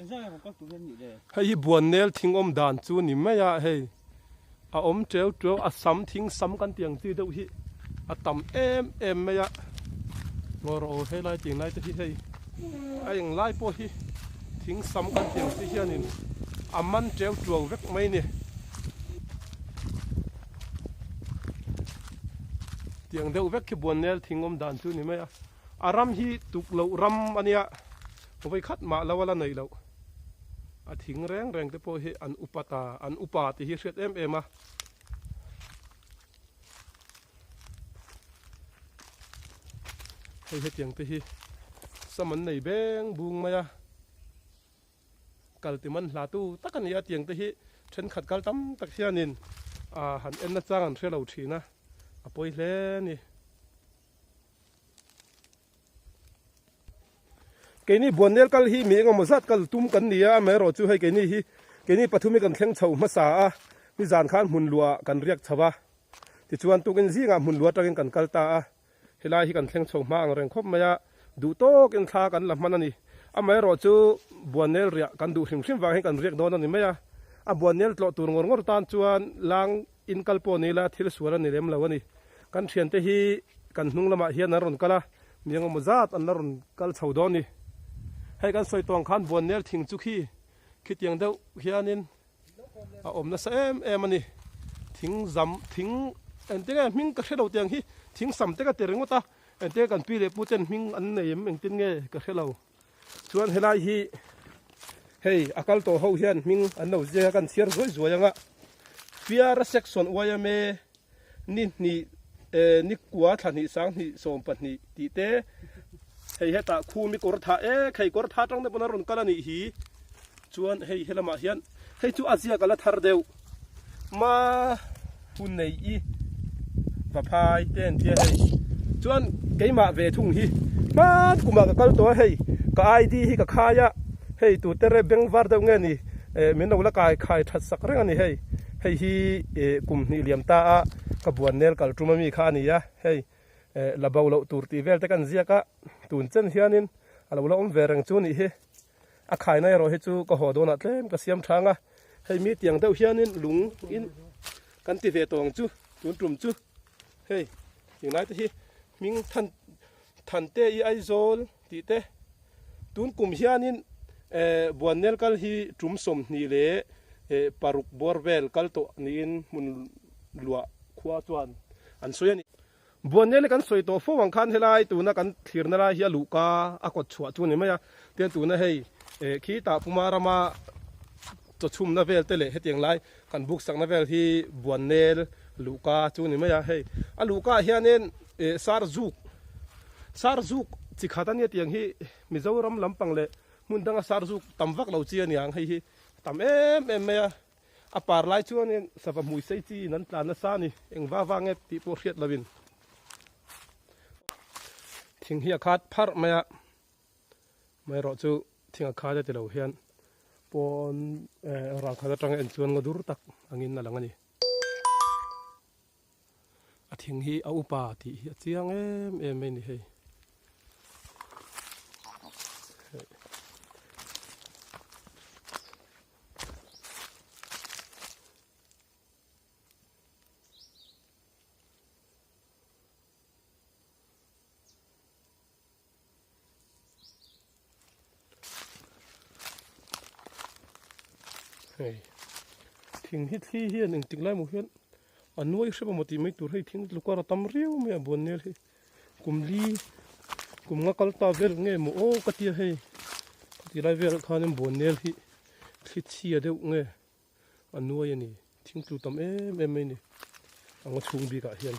Hei hi buannel thing awm dan chu ni mai a hei a awm teu teu a sam thing sam kan tih ang chi deuh hi a tam em em mai a ngaw rawh aw helai ting lai te hi hei a eng lai pawh hi thing sam kan tih ang chi hianin a man teu tuau vek mai a ni. Tiang deuh vek khi buannel thing awm dan chu ni mai a a ram hi tuk loh ram a nia vawi khat mah lo a la neih loh a thing reng reng te pawh hi an upa ta an upa tih hi hriat em em a. Hei hetiang te hi sam an nei beng bung mai a. Kal ti man hla tu tak a ni a tiang te hi thenkhat kal tam tak hianin ah han en na chang an hre lo thin a, a pawi hle a ni. Keini Buannel kal hi mi engemaw zat kal tum kan ni a, amaherawh chu hei keini hi keini pathum hi kan thleng chho hmasa a, nizan khan hmun luah kan riak chho a, tichuan tukin zingah hmun luah atangin kan kal ta a. Helai hi kan thleng chho hma ang reng khawp mai a, duh tawkin thla kan la hman a ni. Amaherawh chu Buannel riah kan duh hrim hrim vang hian kan riak dawn a ni mai a. A Buannel tlawh tur ngawr ngawr tan chuan lang in kal pawh ni ila thil sual a ni lem lo a ni. Kan thiante hi kan hnung lamah hian an rawn kal a, mi engemaw zat an la rawn kal chho dawn a ni. Hei kan sawi tawng khan Buannel thing chu khi khitiang deuh hianin a awm nasa em em a ni thing zam thing engtin nge hming ka hre lo tiang hi thing sam te ka ti ringawt a engtin nge kan pi leh pu ten hming an nei em engtin nge ka hre lo chuan helai hi hei a kal tawh ho hian hming an lo ziak a kan chhiar zuai zuai anga Fiara section yma ni hnih eh ni kua thla hnih sang hnih 12 tih te hei hetah khumi kawr tha ek hei kawr tha tang te pawn a rawn kal a nih hi chuan hei helamah hian hei chu a ziak a la thar deuh ma hun nei i vaphai te an tia hei chuan keimah ve thung hi hman kumah ka kal tawh a hei ka ID hi ka khai a hei tute re bengvar deuh nge ni eh min lo la kai khai that sak reng a ni hei hei hi eh kum hnih liam ta a ka buan nel kal tum ami kha a ni a hei eh la bo loh tur tih vel te kan ziak a tun chen hianin a lo la awm ve reng chu a nih hi a khaina erawh hi chu ka haw dawnah tlem ka siam thang a hei mi tiang deuh hianin lung in kan ti ve tawh ang chu tun tum chu hei tunlai te hi hming than than te i Aizawl tih te Tun kum hianin Buannel kal hi tum 26 bawr vel kal tawh niin hmun luah khua chuan an sawi a ni. Buannel hi kan sawi tawh fo ang khan helai tuna kan thlirna lai hi a luhka a kawt chhuah chu a ni mai a, tian tuna hei khitah Puma rama chawchhumna vel te leh hetiang lai kan buk sakna vel hi Buannel luhka chu a ni mai a, hei a luhka ah hianin Sarzuk Sarzuk chi khat a nia tiang hi Mizoram lampang leh hmun danga sarzuk tam vak lo chi a niang hei hi a tam em em mai a, a par lai chuanin sava hmui sei chi in an tlan nasa a ni, eng va va nge tih pawh hriat lovin thing hi a khat pharh mai a, amaherawh chu thing a khat a ti lo hian pawn rangkhat atanga en chuan ngaw dur tak angin a lang a ni. A thing hi a upa tih hi a chiang em em mai a ni hei. Hei thing hi thli hian engtik lai maw hian a nuai hrep emaw tih mai tur hei thing tluk a tam riau mai a buan nel hi kum li kum nga kal ta vel nge maw aw ka tia hei khati lai velah khanin buan nel hi thli chhia deuh nge a nuai a ni thing tlu tam em em mai a ni a ngaw chhung bikah hian.